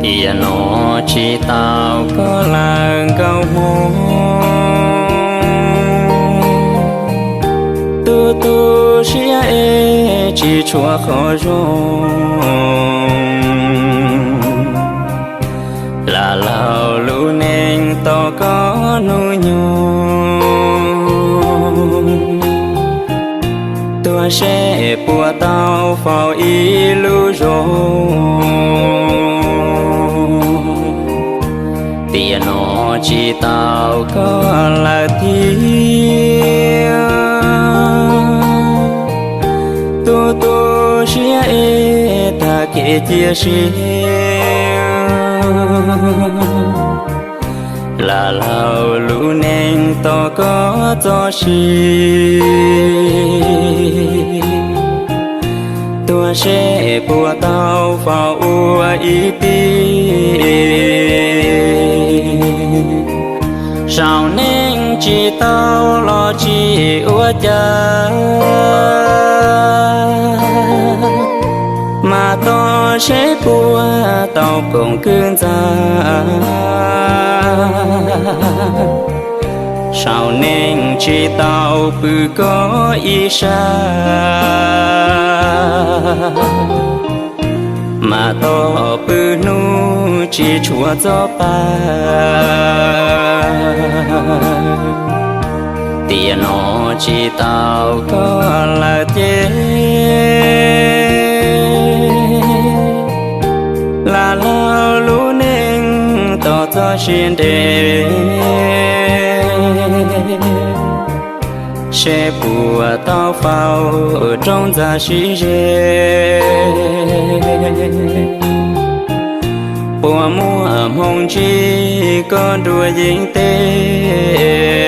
Tiam no tsis tau koj lawm nkauj Hmoob, tu tu siab es tsis tshuav qhov zoo. Lam laug lub neej tos koj hnub nyoog, tuag seb puas tau faus ib lub zoo. Tiam no tsis tau koj lawm thiab, tu tu siab es tag kev cia siab. Lam laug lub neej tos koj txoj sia, tuag seb puas tau faus ua ib tij. Saum neej tsis tau los tsis ua cas, mas tos seb puas tau koom kwv ntxa. Saum neej tsis tau pw koj ib sab, mas tos pw hnub tsis tshuav txoj pa. Tiam no tsis tau koj lawm ces, lam laug lub neej tos txoj sia nres, seb puas tau faus roob ntxa sib ze. Puas muaj hmoo ntsib koj nruab yeeb teb?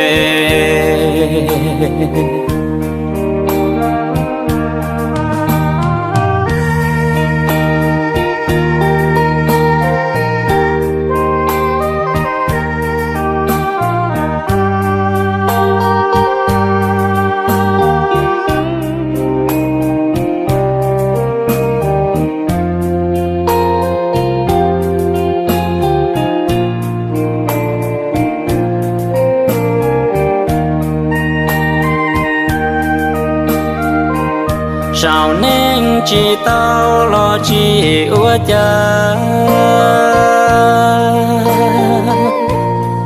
Saum neej tsis tau los tsis ua cas,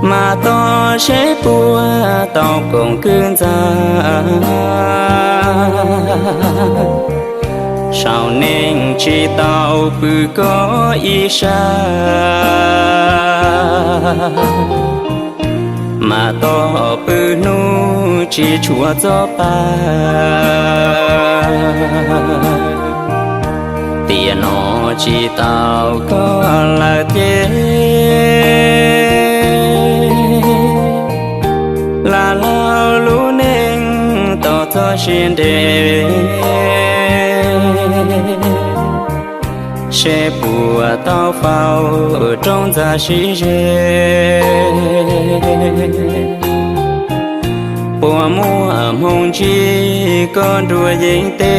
mas tos seb puas tau koom kwv ntxa. Saum neej tsis tau pw koj ib sab, mas tos pw hnub tsis tshuav txoj pa. Tiam no tsis tau koj lawm ces, lam laug lub neej tos txoj sia nres, seb puas tau faus roob ntxa sib ze. Puas muaj hmoo ntsib koj nruab yeeb teb?